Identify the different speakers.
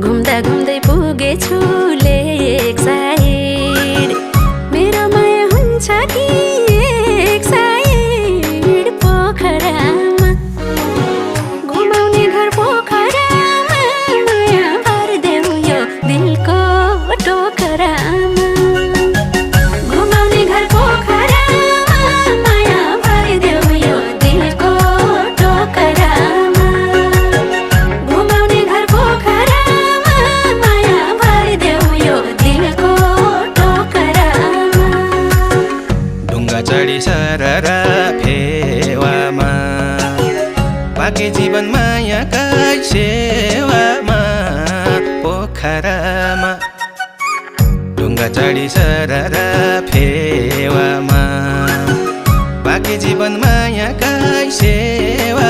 Speaker 1: घुम्दा घुम्दै पुगेछु लेक साइड मेरो माया हुन्छ कि एक साइड पोखरामा घुमाउने घर पोखरामा माया भरिदेऊ यो दिलको टोकरामा घुमाउने घर पोखरामा माया भरिदेऊ यो दिलको टोकरामा घुमाउने घर पोखरामा माया भरिदेऊ यो दिलको टोकरामा
Speaker 2: ढुङ्गा चढी सररा फेवामा बाँकी जीवन मायाकै सेवामा पोखरामा ढुङ्गा चढी सररा फेवामा बाँकी जीवन मायाकै सेवा